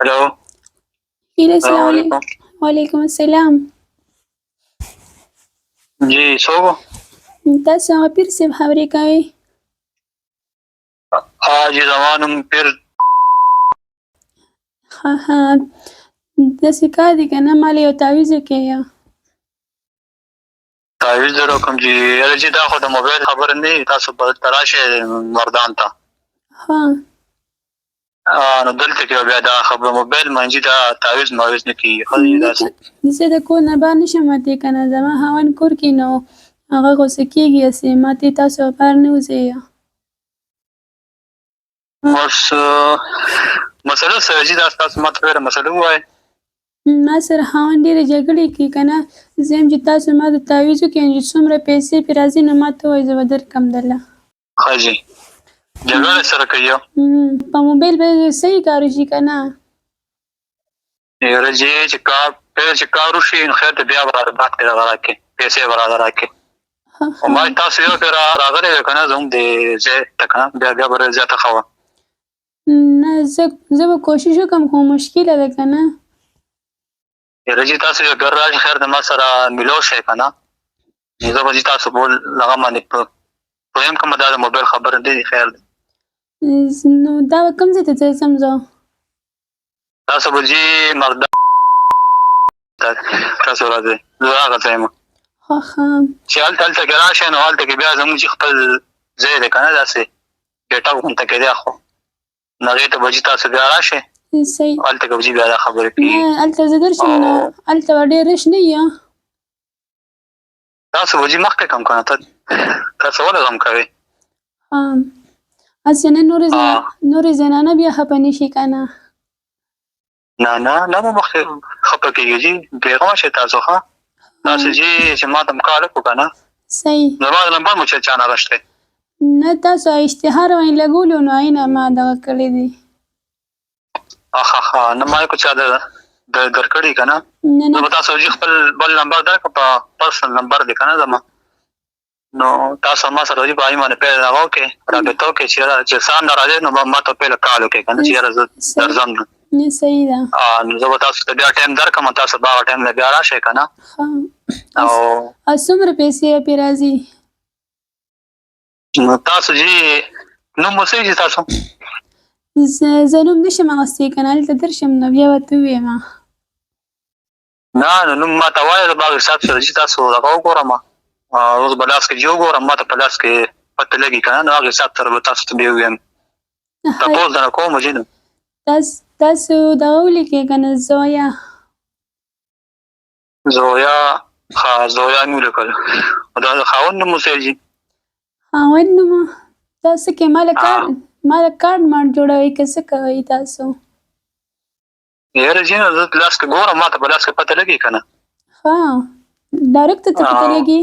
هلو. هیله، السلام السلام علیکم. علیکم. وعلیکم السلام. جی، څوک؟ تاسو هغه پیر صاحب خبرې کوئ؟ ها جی، زما نوم پیر. ها ها، داسې کار دی که نه، ما له یو تعویذ وکړئ. تعویذ در وکم جی؟ یاره جی، دا خو د موبایل خبره نه، تاسو به راشئ مردان ته. ها. نو دلته کې بیا دا خبره موبایل باندې دا تعویذ ماویز نه کیږي، ښه دی داسې. زه د کور نه بهر نشم وتی که نه، زما خاوند کور کې، نو هغه غوسه کېږي، هسې ماته تاسو بهر نه وځئ. بس مسله څه جی؟ دا تاسو ماته ډېره مسله ووایئ. ما سره خاوند ډېرې جګړې کوي که نه، زه یم چې تاسو ما ته تعویذ وکړئ، چې څومره پیسې پرې راځي نو ما ته ووایئ، زه به درکړم درله. ښه جي، جګړه سره کوي؟ په موبایل به صحیح کار وشي که نه؟ یاره جی، چې کار پهل چې کار وشي نو خیر ته بیا به راته بعد کې دغه راکړې، پیسې به راته راکړې. او ما تاسو یو پېر راغلی وی که نه زموږ د ځای ته که نه، بیا به ډېره زیاته ښه وه. نه، زه به کوشش وکړم خو مشکله ده که نه. یاره جي، تاسو یو پېر راشئ، خیر د ما سره میلو شئ که نه، زه به جي تاسو په هغه باندې پوهیم کوم، دا د موبایل خبره نه دی، خیر دی. نو دا به کوم ځای ته ځم زه؟ تاسو به جي مردان تاسو راځئ، زه هغه ځای یم. ښه ښه. چې هلته کې راشئ نو هلته کې بیا زموږ چې خپل ځای دی که نه، داسې ګېټه غونته کې دی، خو نو هغې ته به جي تاسو بیا راشئ. صحیح. هلته کې به جي بیا دا خبرې کېږي. نه، هلته زه درشم نو هلته به ډېر رش نه وي. تاسو به جي مخکې کوم که نه، تاسو ولې غم کوئ؟ ها، هسې نه نورې زنانه بیا خفه نه شي که نه. نه نه نه، به مخکې خفه کېږي جي، بېغمه شئ تاسو. ښه، تاسو جي چې ما ته کال وکړو که نه. صحیح. زما د نمبر مو چې چا نه اخیستی؟ نه، تاسو اشتهار وایي لګولو نو عینه ما دغه کړی دی. ښه ښه، نه ما کو چا د درکړي که نه. نه نه. زه به تاسو جي خپل بل نمبر درکړم، په پرسنل نمبر دی که نه زما، نو تاسو ما سره جي په هغې باندې پیل هغه وکړئ، رابطه وکړئ، چې یاره چې سهار نه راځئ نو ما ته پیل کال وکړئ که نه، چې یاره زه درځم. نه، صحیح ده. نو زه به تاسو ته بیا ټایم درکړم، تاسو به هغه ټایم له بیا راشئ که نه. ښه. او او څومره پیسې به پرې راځي؟ نو تاسو جي نوم مو څه جي تاسو؟ زه نوم نشم اخیستی که نه، هلته درشم نو بیا به ته ووایې ما. نه نو نوم ما ته وایه، زه به هغه حساب سره جي تاسو دغه وګورم، اوس به لاس کې جي وګورم، ما ته په لاس کې پته لګي که نه، نو هغه حساب سره به تاسو ته بیا ووایم، تپوس درنه کوم جي. نو تاسو دغه ولیکئ که نه، زویا. زویا، ښه، زویا مې ولیکل. دا د خاوند نوم مو څه جي؟ خاوند نوم تاسو کې ما له کارډ ماډ جوړوئ که څه کوئ تاسو؟ یاره جي، نو زه لاس کې ګورم، ما ته په لاس کې پته لګي که نه. ښه، ډایرکټ ته پته لګي؟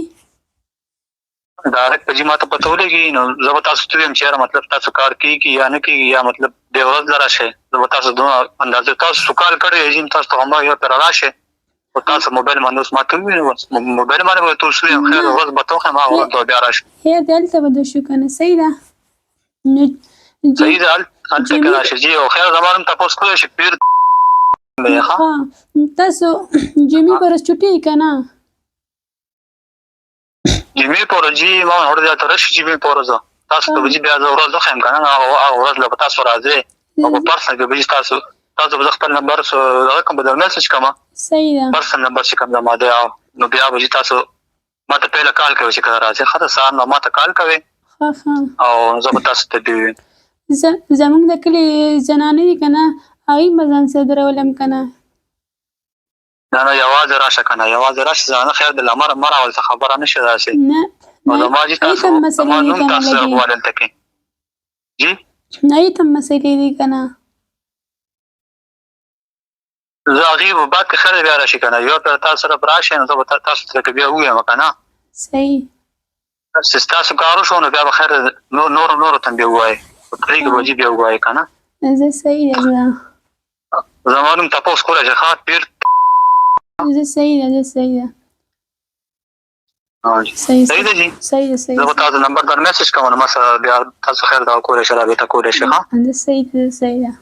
ډایرکټ په جي ما ته پته ولګي، نو زه به تاسو ته ووایم چې یاره مطلب تاسو کار کېږي یا نه کېږي، یا مطلب دې ورځ له راشئ، زه به تاسو دومره اندازه تاسو کال کړی جي، تاسو ته هم یو تر راشئ، خو تاسو موبایل باندې اوس ما ته ووایئ، بس موبایل باندې به ته اوس ووایم، خیر ورځ به ته وښیم، هغه ورځ به بیا راشم. خیر دی، هلته به درشو که نه، صحیح ده. نو صحیح ده، هلته کې راشئ جي. او خیر زما نوم تپوس کولی شئ، پیر دی. ښه، تاسو جمعې پر ورځ چوټي که نه؟ جمعې په ورځ جي ما ورته زیاته راشي، جمعې په ورځ تاسو ته به جي بیا زه ورځ وښیم که نه، نو هغه ورځ له به تاسو راځئ او په پرسنل کې به جي تاسو به زه خپل نمبر دغه کوم، به در میسج کوم. صحیح ده. پرسنل نمبر چې کوم زما دی، نو بیا به جي تاسو ما ته پهله کال کوئ چې کله راځئ. ښه ده، سهار نه ما ته کال کوئ. ښه ښه. او زه به تاسو ته بیا ووایم. زموږ د کلي زنانه دي که نه، هغوی به ځان سره درولم که نه؟ نه نه، یوازې راشه که نه، یوازې راشه، زنانه خیر د لمر مه راول، څه خبره نه شي داسې. نه. نو زما جي هغې تاسو ته مسلې زما دي نوم که نه تاسو سره لږې؟ غواړي دلته کې جي. هغې ته مسلې دي که نه؟ زه هغې به بعد کې خیر بیا راشي که نه، یو تر تاسو سره به راشئ، نو زه به تاسو ته بیا ووایم که نه. صحیح. چې ستاسو کار وشو نو بیا به خیر نورو نورو ته بیا ووایې، په کلي کې به جي بیا ووایې که نه. زه صحیح ده، زه زما نوم تپوس کولی شئ، ښه، پیر. زه صحیح ده، زه صحیح ده. صحیح ده جي. صحیح ده، صحیح. زه به تاسو نمبر در میسج کوم، نو ما سره بیا تاسو خیر دغه کولی شئ، رابطه کولی شئ. ښه، زه صحیح ده، صحیح ده.